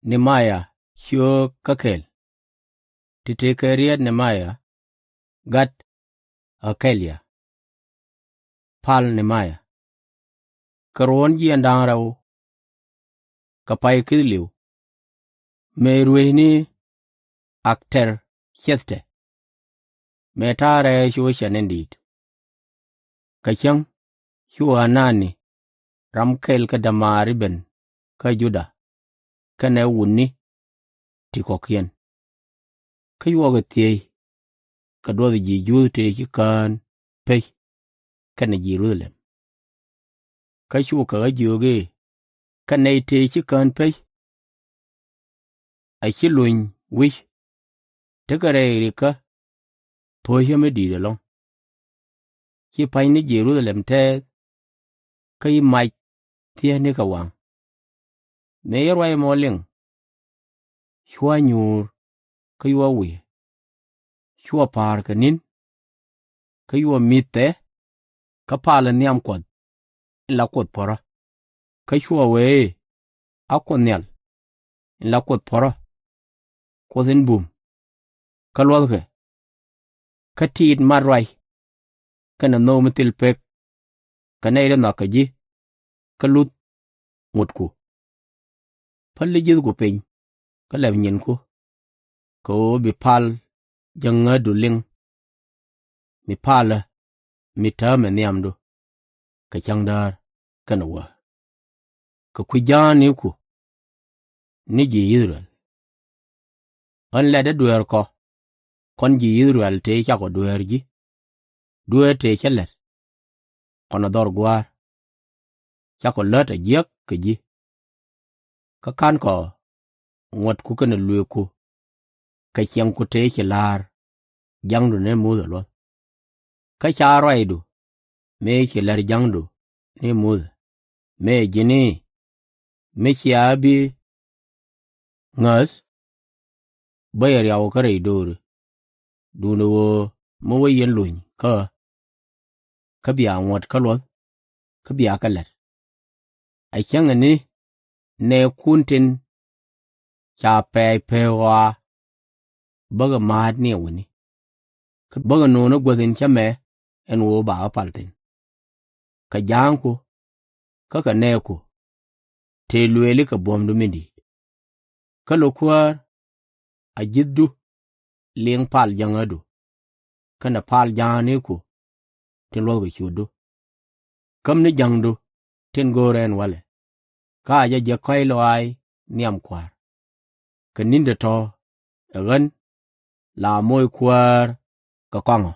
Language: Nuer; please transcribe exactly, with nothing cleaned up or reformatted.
Nehemia cio̱o̱k kä kɛl. Ti̱ti̱ kɛ riet Nehemia, gat ɣä kɛl ya. Pal Nehemia. Kɛ ruɔ̱n jiɛn da̱ŋ rɛw kɛ pay ki̱th li̱w, mëë ruëëc ni Aktɛr-cɛ̈thkɛ, mëë ta̱a̱ rɛɛ Cocɛ̈n in di̱i̱t. Kɛ cäŋ cu Ɣanani ram kɛl kɛ dämaari ben kä Juda kɛnɛ wutni ti kɔ̱kiɛn. Kä cuakɛ thiec kɛ duɔth ji̱ Juudh tëë ci kään pec kɛnɛ Jɛ-ru-tha-lɛm. Kä cukɛ ɣä jiök i̱, Kɛ nɛy tëë ci kään pec, a ci luny wi̱c, tekɛ rɛy rikä po̱cä mi di̱i̱t ɛlɔ̱ŋ. Ci pa̱ny ni Jɛ-ru-tha-lɛm tɛɛth, kä ci mac thiäŋnikɛ waŋ. Mëë cä ruac ɛmɔ liŋ, cua nyuur kä cua wiee, cua pa̱a̱r kɛ ni̱n, kä cua mi̱th thɛɛ, kä palɛ nhiam Kuɔth in la Kuoth puɔ̱rä. Kä cua wee i̱, A Kuoth Nhial in la Kuoth puɔ̱rä, Kuoth in bum kä luɔ̱thkɛ, kä tiit mat ruac kɛnɛ nhök mi thil pek, kɛ nɛy ti nhɔakä ji̱ kä luth ŋotku. Päli ji̱thku piny kä lɛp nyinku, kɛ ɣöö bi pal jäŋädu liŋ mi palä mi täämɛ nhiamdu kɛ cäŋ däär kɛnɛ wäär, kɛ kui̱ ja̱a̱ŋniku ni ji̱ I-thɛ-rɛl. Ɣän lɛ̈tdä dueerkɔ, kɔn ji̱ I-thɛ-rɛl tëë cakɔ dueer ji̱, dueer tëë cä lät, kɔnɛ dhɔr gua̱a̱r, cakɔ lät a jiäk kɛ ji̱. Kä /ka̱nkɔ ŋuɔ̱tku kɛnɛ luëëkku kɛ ciɛŋku tëë ci la̱r ja̱ŋdu ni Muthɛ luɔ̱th. Kä /ca ruacdu mëë ci lät ja̱ŋdu ni Muthɛ, mëë ji̱n i̱, Mi cia bi ŋäth, bä yɛ riaw kä rɛy do̱ri, duundɛ ɣöö mi wä yɛn luny kä ɣä, kä bia ŋuɔ̱t kä luɔ̱th, kä bia kɛ la̱t. A cäŋɛ ni nɛɛkun tin ca pɛ̈ɛ̈c pek ɣɔaa, bäkɛ ma̱a̱t ni ɛ wi̱ni, kä bäkɛ no̱o̱ŋ ni guäth in cä mɛ ɛn ɣöö ba ɣä pal thi̱n. Kɛ ja̱a̱ŋku kä kɛ nɛɛku tëë lueeli kɛ buɔ̱mdu min di̱i̱t. Kä lo̱k kuäär a ji̱thdu liŋ pal jäŋädu, kɛnɛ pal ja̱a̱ŋniku tin luɔ̱thkɛ ciötdu. Käm ni jäŋdu tin go̱o̱rɛ ɛn walɛ, kä a jɛ jek kɔ̱a̱c lɔaac nhiam Kua̱r. Kɛ ni̱n tɔ̱tɔ̱ ɛ ɣän la moc kuäär kɛ kɔaŋɔ,